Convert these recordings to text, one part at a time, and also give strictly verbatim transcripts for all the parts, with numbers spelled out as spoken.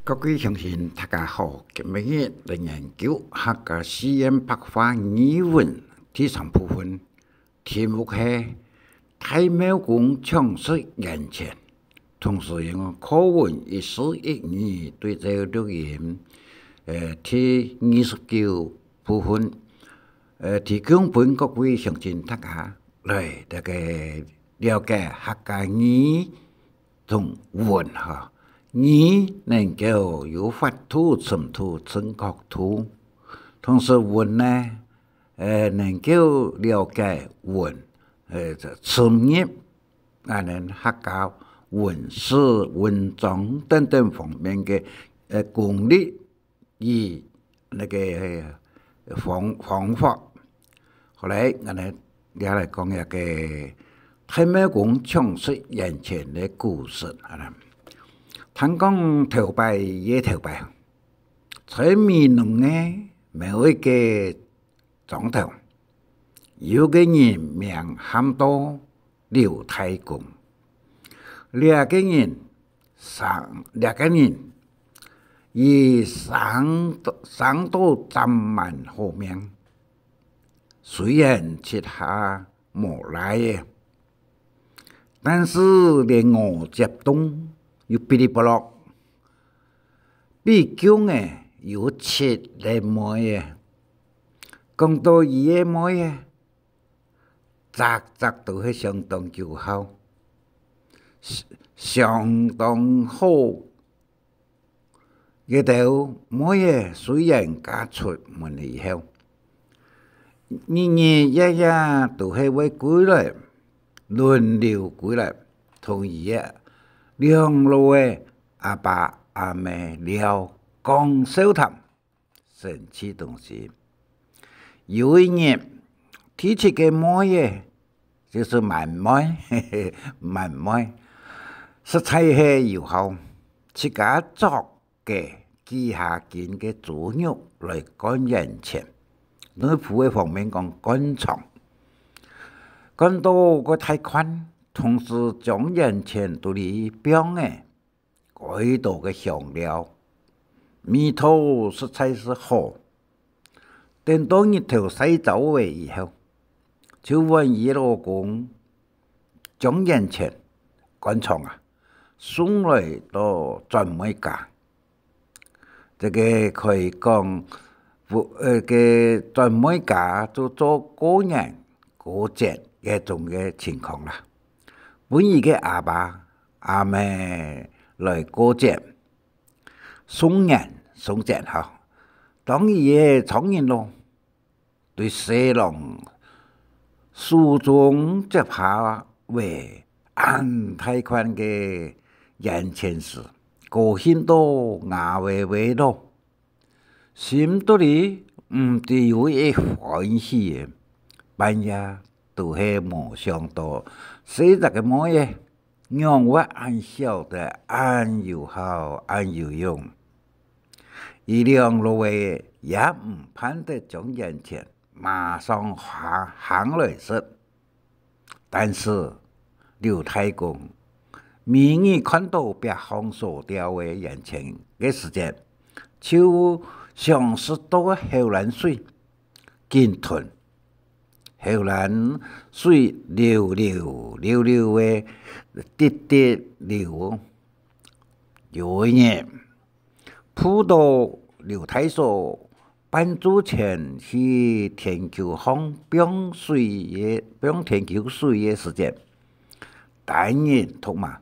各位鄉親，大家好！今晡日來研究客家四縣白話語文第三部分，題目係大廟公搶食煙錢，同時用課文一字一語對照錄音，呃，第二十九部分，呃，提供分各位鄉親大家來這个了解客家語 同文哈，語能夠有法度深度正確度，同時文呢，呃，能夠了解文，呃，深入，啊，恁樣客家文字、文章等等方面个，呃，功力 以那个方方法。好來，𠊎等也來講一个大廟公搶食煙錢个故事啊。聽講頭擺个頭擺，在美濃个某一个莊頭，有个人名喊到劉太公。這个人生，這个人，佢生到生到正蠻好命，雖然膝下無倈仔，但是連五節椏又嗶哩啵落，比共仔有七个妹仔。講到佢个妹仔， 隻隻都係相當有孝，相當好。該兜妹仔雖然嫁出門以後，日日夜夜都係會歸來，輪流歸來，同佢个兩老个阿爸阿姆尞講笑談， 生趣東西。有一日，第七个妹仔，就係滿妹，滿妹，實在係有孝，自家著个幾下斤个豬肉來灌煙錢，內埔个方面講灌腸。灌到个大罐，同時將煙錢肚裡放仔， 該多个香料，味道實在係好。等到日頭晒燥了以後，就換佢老公將煙錢灌腸啊，送來到轉妹家。這个可以講，呃，个轉妹家就做過年過節該種个情況啦。 分佢个阿爸阿姆來過節，送年送節吼。當佢个丈人囉，對婿郎手中接下來恁大罐个煙錢時，高興到啞歪歪囉。 心肚裡毋知有幾歡喜仔，半夜都係無想到細隻个妹仔，仰會恁曉得恁有孝、恁有用。佢兩老仔也毋盼得將煙錢馬上還，還來食。 但是，劉太公每日看到壁項所掉个煙錢个時節，就想食到口涎水，緊吞，口涎水溜溜溜溜仔滴滴流。有一日， 晡到劉大嫂半晝前去田坵項放水个，放田坵水个時節，單人獨馬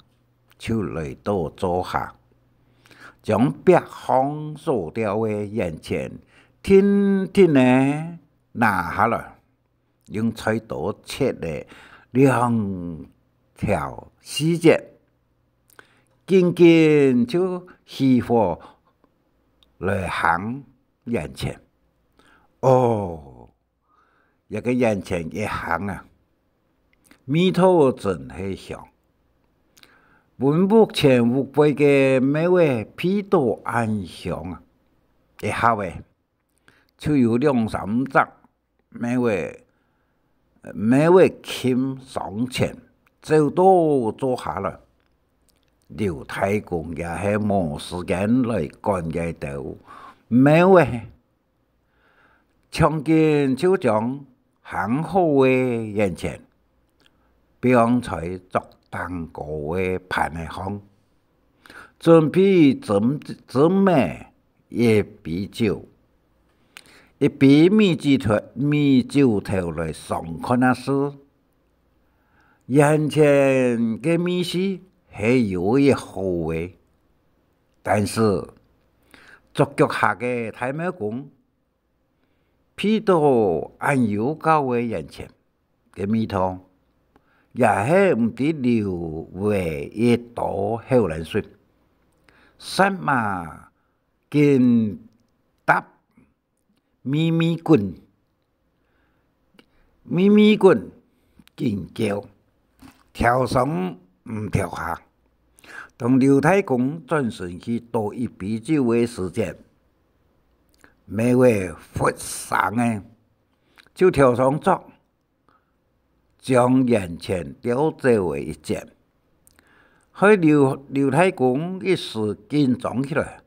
就來到灶下，將壁項所掉个煙錢定定仔拿下來，用菜刀切了兩條細節， 緊緊就起火來烘煙錢。哦，這个煙錢一烘啊，味道真係香，分屋前屋背个貓仔鼻到恁香啊！一下仔， 就有兩三隻貓仔，貓仔撳上前，走到灶下來，劉太公也係無時間來管該兜貓仔， 搶緊就將行好个圓錢放在桌頂高个盤仔項，準備斟，斟仔一杯酒，一杯米酒頭，米酒頭來嚐看啊試。圓錢个味緒係有一好个，但是桌腳下个大貓公鼻著恁幼膠个圓錢个味道，也係毋知流了幾多口涎水，舌嫲緊搭咪咪滾，咪咪滾緊噭，挑上毋挑下。當劉太公轉身去倒一杯酒个時節，貓仔忽聲仔就跳上桌，將圓錢叼走了一截，害劉，劉太公一時緊張起來，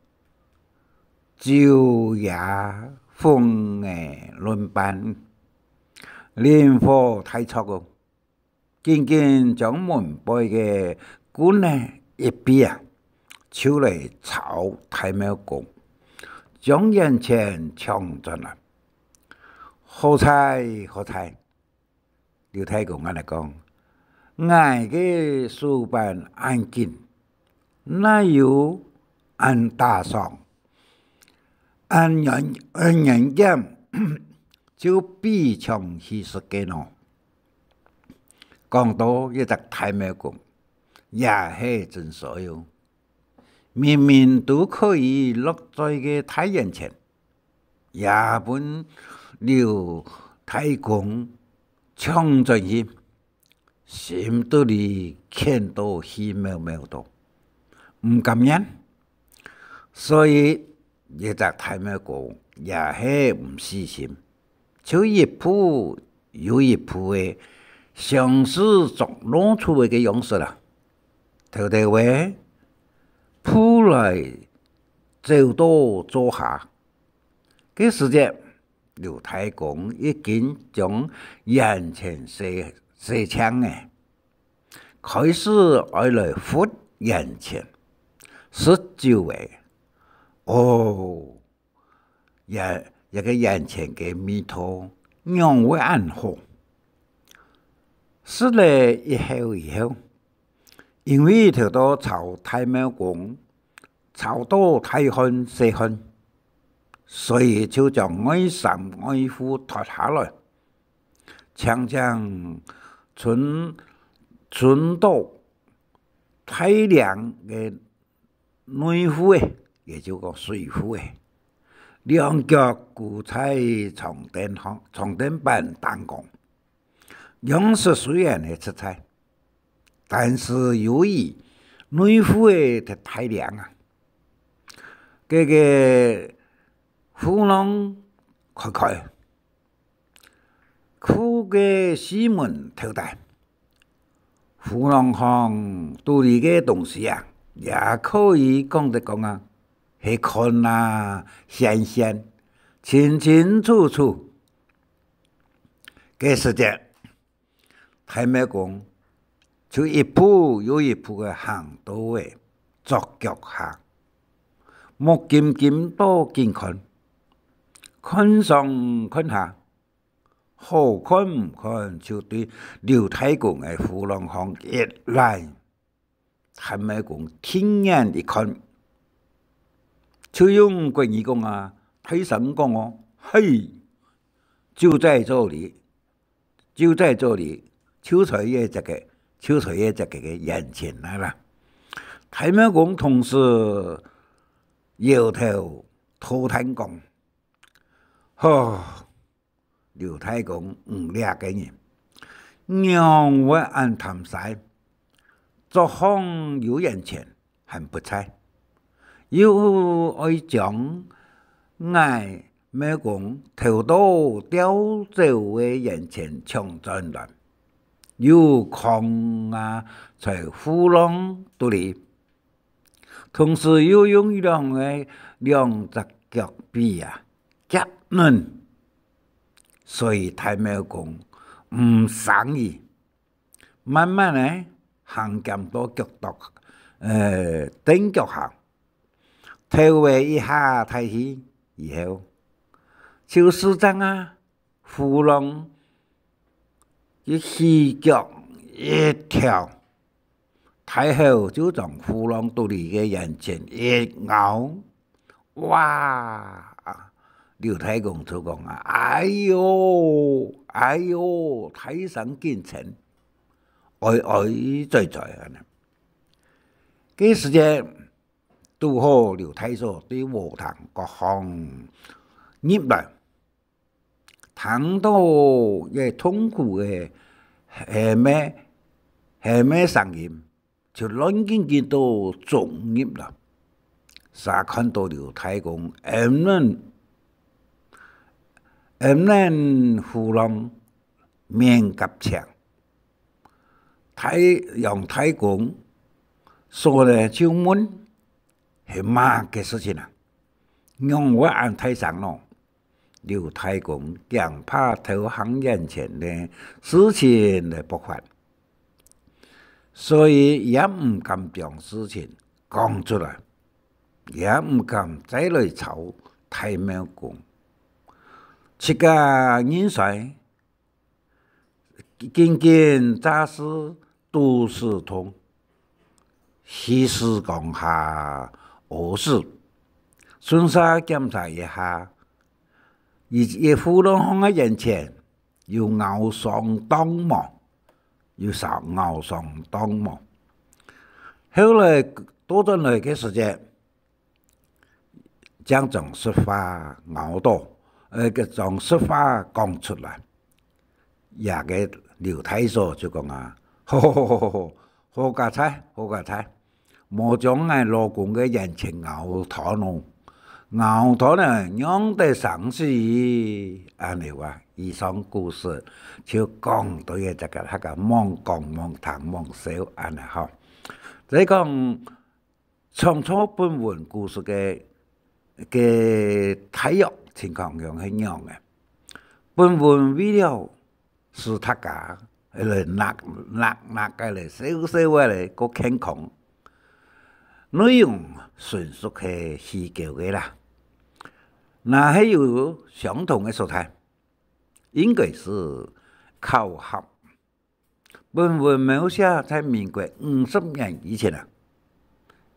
酒也昏了輪班，靈火大作哦！ 緊緊將門背个棍仔一比啊，就來抄大貓公，將圓錢搶轉來。「好彩，好彩！」劉太公恁樣講，「𠊎个手板恁緊，哪有恁打爽，恁軟，恁軟兼，就比搶戲食个呢？」 講到這隻大貓公，也係真衰哦！明明都可以落嘴个大圓錢，也分劉太公搶轉去，心肚裡譴到氣貓貓到，毋甘願。 所以，這隻大貓公也係毋死心，就一步又一步个，像係捉老鼠个樣式啊，偷偷仔步來走到灶下。該時節，劉太公已經將圓錢洗，洗淨了， 開始愛來拂圓錢、食酒仔。哦，這，這个圓錢个味道仰會恁好！食了一口以後，因為頭到抄大貓公，抄到大汗細汗，所以就將外衫外褲脫下來， 淨淨伸，伸到大領个內褲仔，也就講水褲仔，兩腳跍在長凳項，長凳板頂項，樣式雖然係赤赤，但是由於內褲仔忒大領啊，該个褲浪開開， 褲个四門透大，褲浪項肚裡个東西啊，也可以講得講啊，係看啊，現現，清清楚楚。該時節，大貓公就一步又一步个行到仔桌腳下，目金金到緊看，看上看下， 好看毋看，就對劉太公个褲浪項一拉。大貓公定眼一看，就用國語講啊，大聲講哦：「嘿，就在這裡，就在這裡！」就在這隻个，就在這隻个个眼前來啦。大貓公同時搖頭吐嘆講：「吼， 劉太公，你這个人，仰會恁貪晒？桌項有圓錢還不在，又愛將𠊎貓公偷到掉走个圓錢搶轉來，又囥啊在褲浪肚裡，同時又用兩个，兩隻腳髀啊，夾等，所以大貓公毋生佢。慢慢仔行兼到腳肚，呃，凳腳下，頭仔一下大氣以後，就試正啊， 虎狼一起腳一跳，大口就將虎狼肚裡个煙籤一咬，哇！劉太公就講啊：「哎喲，哎喲！」大聲緊稱，哀哀哉哉恁呢。該時節，堵好劉太祖對禾埕各項入來， 聽到這痛苦个喊个，喊个聲音，就亂緊緊到中入來。嗄看到劉太公揞等，揞等虎狼面頰青，太陽太公所呢就問：「係麼个事情啊？仰會恁大聲咯？」 劉太公驚怕偷忒煙籤个事情來爆發，所以也毋敢將事情講出來，也毋敢再來吵大貓公。自家認衰， 緊緊詐死肚屎痛，氣勢降下屙屎，順續檢查一下，佢這虎狼項个煙籤有咬傷當無？有傷，咬傷當無？後來倒轉來个時節， 正將實話咬到，呃，个將實話講出來。這个劉太祖就講啊：「好好好好好，好佳哉，好佳哉，無將𠊎老公个煙籤咬斷哦！咬斷呢，仰得生死？」恁呢話，以上故事就講到這个，大家望講望聽望笑恁呢吼。再講， 創作本文故事个，个大約情況樣係仰仔？本文為了使大家來納，納，納个來，笑笑个來，較健康。內容純屬係虛構个啦。若係有相同个所在，應該係巧合。 本文描寫在民國五十年以前啊，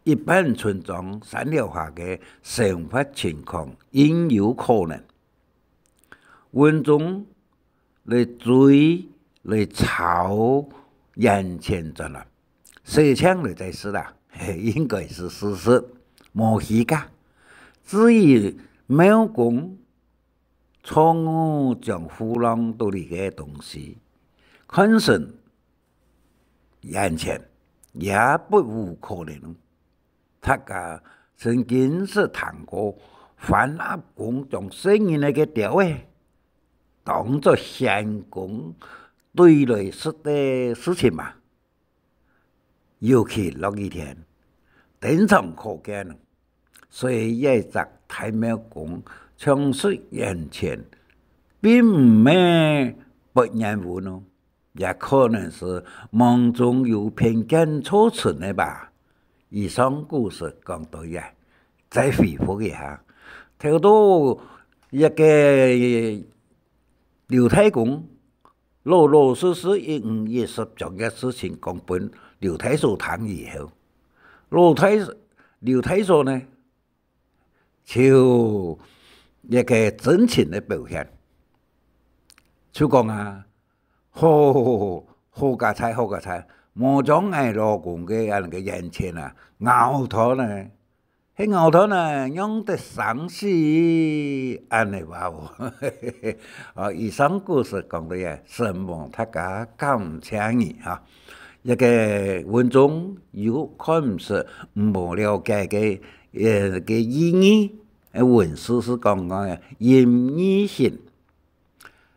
一般村莊山腳下个生活情況應有可能。文中來追、來抄煙籤轉來，洗淨來再試啦，嘿，應該係事實，無虛假。至於貓公 錯誤將虎狼肚裡个東西看成煙籤，也不無可能。大家曾經識聽過番鴨公將細人仔个鳥仔當作獻公對來食个事情嘛？ 尤其落雨天，經常可見。所以這隻大貓公搶食煙籤，並毋係不緣分哦，也可能係網中有偏見造成个吧。以上故事講到這，再回覆一下，頭到一个劉太公 老老實實一五一十將這事情講分劉太祖聽以後，老太，劉太祖呢，就一个真情个表現，就講啊：「好，好佳哉，好佳哉，無將𠊎老公个恁个煙籤啊，咬斷呢。」 係咬斷呢，仰得生死，恁呢話哦。哦，以上故事講到這，承蒙大家，感謝你哈。這个文中有看毋識、無了解个，呃，个意義，呃，文字係講講个音譯性。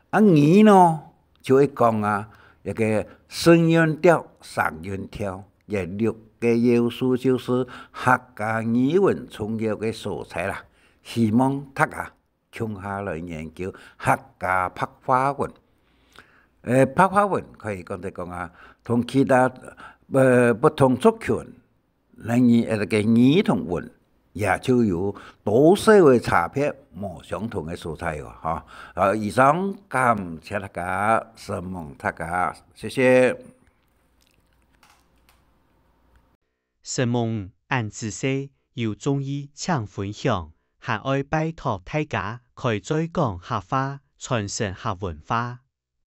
啊，語呢，就會講啊，這个聲韻調、聲韻調，這六个要素就係客家語文重要个所在啦。希望大家共下來研究客家白話文。呃，白話文可以講得講啊，同其他，呃，不同族群，例如，呃，个語同文，也就有多少个差別，無相同个所在哦，哈。呃，以上感謝大家，承蒙大家，謝謝。承蒙恁仔細，有中意請分享，還愛拜託大家開嘴講客話，傳承客文化。